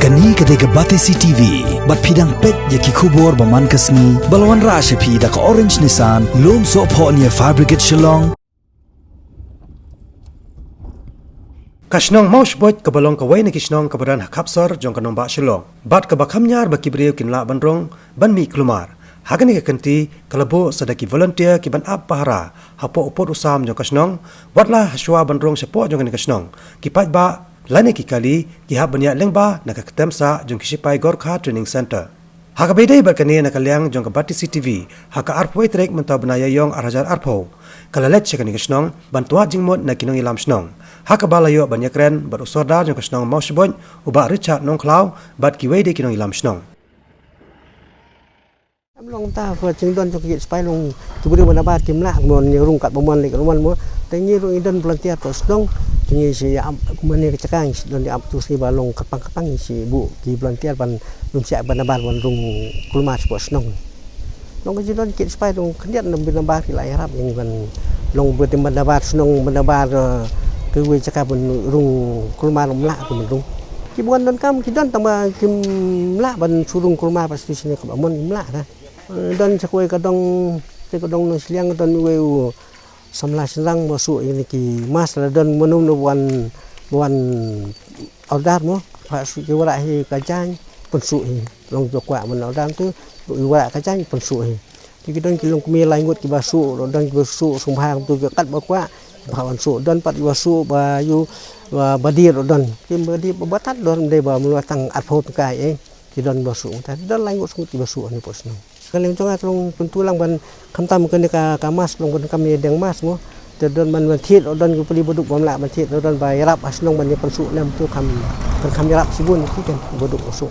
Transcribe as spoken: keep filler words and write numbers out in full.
Kane ka dei ka Batesi T V, bad phi dang peit ïa ki khubor ba man ka sngi, ba la wanrah sha phi da ka Orange Nissan, Lumsohphoh near Fire Brigade Shillong. Ka shnong Mawshboit kaba long kawei na ki shnong kaba don ha khapsor jong ka nongbah Shillong, bad kaba kham ñiar ba ki briew kin lah ban rung ban mih kulmar. Ha kane ka kynti ka la buh sa da ki volunteer ki ban ap pahara hapoh u pud u sam jong ka shnong, wat la hashwa ban rung shapoh jong kane ka shnong, ki paidbah lane ki kali ki hap ban ïaid lyngba na ka ktem sah jong ki shipai Gorkha Training Centre. Ha kaba ïadei bad kane, na ka liang jong ka Batesi T V, ha ka arphew tarik mynta u bnai Ïaïong ar hajar arphew, ka la leit sha kane ka shnong ban twad jingmut na ki nongïalam shnong, ha kaba la ïoh ban ïakren bad u sordar jong ka shnong Mawshboit, u Bah Richard Nongkhlaw, bad kiwei de ki nongïalam shnong. Em long ta pha jingdon jong ki sipai long, tu bri mana bar kim lah mon ni rung kat ba mon lek mon mo. Te ngi rung i don volunteer to shnong. Te ngi shi ap kumne ka chakang shi don ap tu shi ba long kapang kapang shi bu ki volunteer ban lum siak mana bar ban rung kulmar shapoh shnong. Long ka jingdon ki sipai long khyndiat na bri mana bar ki la ïarap ïa ngi ban long bri mana bar shnong mana bar, eh, kiwei chaka ban rung kulmar ym lah ki ban rung. Ki bun don kam ki don tang ba kim lah ban shu rung kulmar pas tu shi ne ka ba mon ym lah da. Eh, don sa kawei ka dong, sa ka dong nongshiliang don uwei u samla shynrang ba shu ïa ki mask la don mynno mynno ba wan, ba wan order mo. Ba shu ki wanrah hi ka jaiñ pynshu hi. Long jo kwah mynno order tu, i wanrah ka jaiñ pynshu hi. Ki, ki don ki longkmie lai ngut kiba shu, don kiba shu sngewbha tu ki kat ba kwah ba wan shu. Don pat kiba shu ba ïoh ba, ba dier don. Ki ba dier ba batat don dei ba mlwa tang arphew tyngka eh. Ki don ba shu, ta don lai ngut sngut kiba shu ani pos nong. Ka liang jong nga long pyntu lang ban khamtam kane ka, ka mask long ban kam ïa deng mask mo. Te don ban, ban thied don ki puli baduk bam lah ban thied don ba ïarap ha shnong ban ïa pynshu lem tu kham, kham ïarap shibun ki kan baduk ba shu.